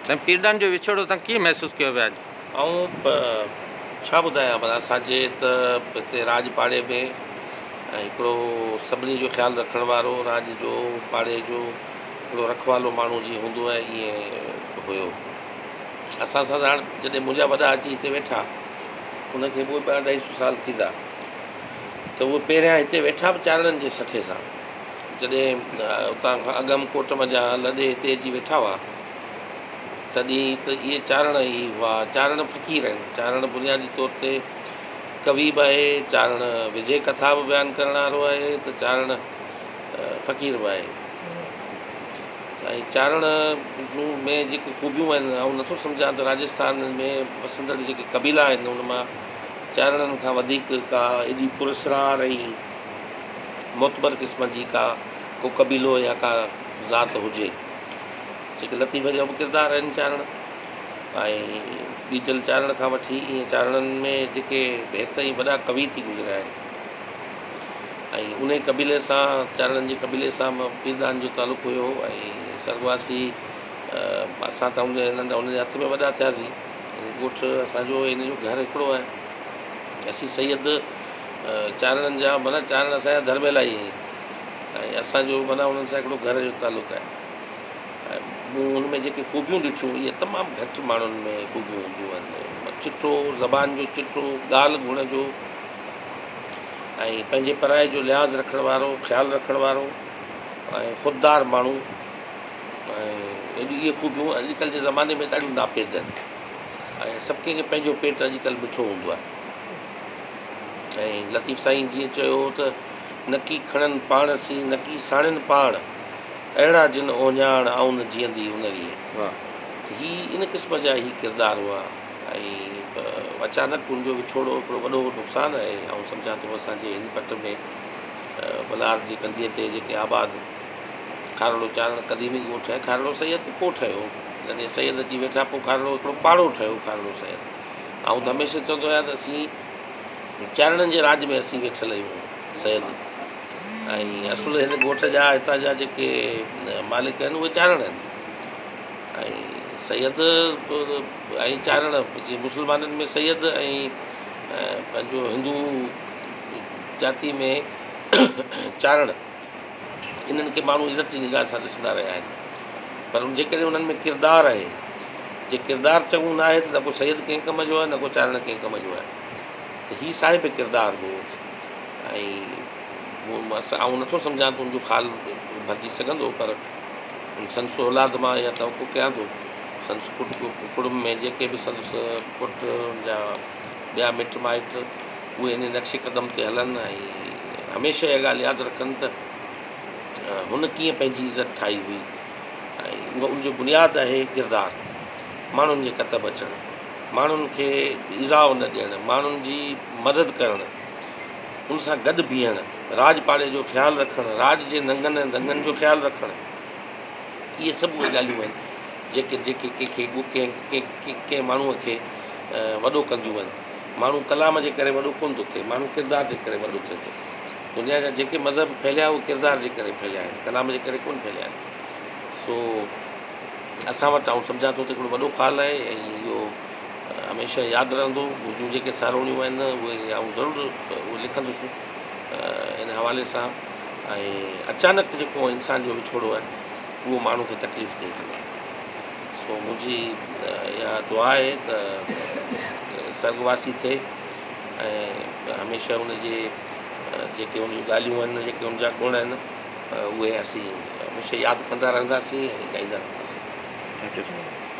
سائين پيردان جو وڇوڙو توهان ڪيئن محسوس ڪيو پيا اڄ؟ آئون ڇا ٻڌايان پر اسان جي ته هتي راڄ پاڙي ۾ هڪڙو سڀني جو خيال رکڻ وارو راڄ جو پاڙي جو هڪڙو رکوالو ماڻهو جيئن هوندو آهي ائين هيو اسان سان ته هاڻ جڏهن منهنجا وڏا اچي هتي ويٺا ان کي به ٻه اڍائي سو سال ٿيندا ته اهي پهريان هتي ويٺا به چارڻن جي سٺي سان جڏهن اتان کان اگهم ڪوٽ منجهان لڏي هتي اچي ويٺا هئا تڏهن ته اهي چارڻ ئي هئا. چارڻ فقير آهن. چارڻ بنيادي طور تي ڪوي به آهي، چارڻ وجي ڪٿا به بيان ڪرڻ وارو آهي ته چارڻ فقير به آهي. ۽ چارڻ جون ۾ جيڪي خوبيون آهن آئون نٿو سمجهان ته راجسٿان ۾ وسندڙ جيڪي قبيلا آهن ان مان چارڻن کان وڌيڪ ڪا ايڏي پراسرار ۽ معتبر قسم جي ڪا ڪو قبيلو يا ڪا ذات هجي. جيڪي لطيف جا به ڪردار آهن چارڻ ۽ ٻيجل چارڻ کان وٺي ائين چارڻن ۾ جيڪي هيستائين وڏا ڪوي ٿي گذريا آهن ۽ انهي قبيلي سان چارڻن جي قبيلي سان پيردان جو تعلق هيو ۽ سرڳواسي اسان ته ان ننڍا ان جي هٿ ۾ وڏا ٿياسين ڳوٺ اسانجو هن جو گهر هڪڙو آهي اسين سيد چارڻن جا معنيٰ چارڻ اسانجا ڌرميلا ئي آهن ۽ اسانجو معنيٰ انهن سان هڪڙو گهر جو تعلق آهي ۽ مون ان ۾ جيڪي خوبيون ڏٺيون اهي تمام گهٽ ماڻهن ۾ خوبيون هونديون آهن چٽو زبان جو چٽو ڳالهه گهڻ جو ۽ پنهنجي پرائي جو لحاظ رکڻ وارو خيال رکڻ وارو ۽ خوددار ماڻهو ۽ اهڙيون اهي خوبيون اڄڪلهه جي زماني ۾ ڏاڍيون ناپيد آهن ۽ سڀ ڪنهن کي پنهنجو پيٽ اڄڪلهه مٺو هوندو آهي ۽ لطيف سائين جيئن چيو هو ته نڪي کڻن پاڻ سين نڪي ساڻين پاڻ اهڙا جن اهڃاڻ آئون نه جيئندي ان ريء. ته هي ان قسم جا هي ڪردار هئا ۽ اچانڪ ان جو وڇوڙو هڪڙو وڏو نقصان آهي. آئون سمجهان ٿو اسان جي هن پٽ ۾ ولار جي ڪنڌيء تي جيڪي آباد کارڙو چارڻ قديمي ڳوٺ آهي. کارڙو سيد پوء ٺهيو. جڏهن سيد اچي ويٺا پوء کارڙو هڪڙو پاڙو ٺهيو کارڙو سيد. آئون ته هميشه چوندو آهيان ته اسين چارڻن جي راڄ ۾ اسين ويٺل آهيون سيد. ۽ اصل هن ڳوٺ جا هتان جا جيڪي مالڪ آهن اهي چارڻ آهن ۽ سيد ۽ چارڻ جيئن مسلمانن ۾ سيد ۽ پنهنجو هندو جاتي ۾ چارڻ انهن کي ماڻهو عزت جي نگاهه سان ڏسندا رهيا آهن پر جيڪڏهن انهن ۾ ڪردار آهي جي ڪردار چڱو نه آهي ته نه ڪو سيد ڪنهن ڪم جو آهي نه ڪو چارڻ ڪنهن ڪم جو آهي ته هي صاحب ڪردار هو ۽ آئون نٿو سمجهان ته ان جو خال ڀرجي سگهندو پر سندس اولاد مان اها توقع ڪيان ٿو سندس پٽ ڪڙم ۾ جيڪي به سندس پٽ ان جا ٻيا مٽ مائٽ اهي ان نقش قدم تي هلن ۽ هميشه اها ڳالهه ياد رکن ته هن ڪيئن پنهنجي عزت ٺاهي هئي ۽ اهو ان جو بنياد آهي ڪردار ماڻهن جي ڪتب اچڻ ماڻهن کي ايذاء نه ڏيڻ ماڻهن جي مدد ڪرڻ ان سان گڏ بيهڻ، راڄ پاڙي جو خيال رکڻ، راڄ جي ننگن ۽ دنگن جو خيال رکڻ، اهي سڀ اهي ڳالهيون آهن جيڪي جيڪي ڪنهن کي ڪنهن ڪنهن ماڻهوء کي وڏو ڪنديون آهن. ماڻهو ڪلام جي ڪري وڏو ڪونه ٿو ٿئي، ماڻهو ڪردار جي ڪري وڏو ٿئي ٿو. دنيا جا جيڪي مذهب ڦهليا اهي ڪردار جي ڪري ڦهليا آهن، ڪلام جي ڪري ڪونه ڦهليا آهن. سو اسان وٽ آئون سمجهان ٿو ته هڪڙو وڏو خال آهي ۽ اهو هميشه ياد رهندو. منهنجون جيڪي ساروڻيون آهن اهي آئون ضرور اهي لکندس ان حوالي سان ۽ اچانڪ جيڪو انسان جو وڇوڙو آهي اهو ماڻهو کي تڪليف ڏئي ٿو. سو منهنجي اها دعا آهي ته سرڳواسي ٿئي ۽ هميشه ان جي جيڪي ان جون ڳالهيون آهن جيڪي ان جا گڻ آهن اهي اسين هميشه ياد ڪندا رهنداسين ۽ ڳائيندا رهنداسين. Thank you sir.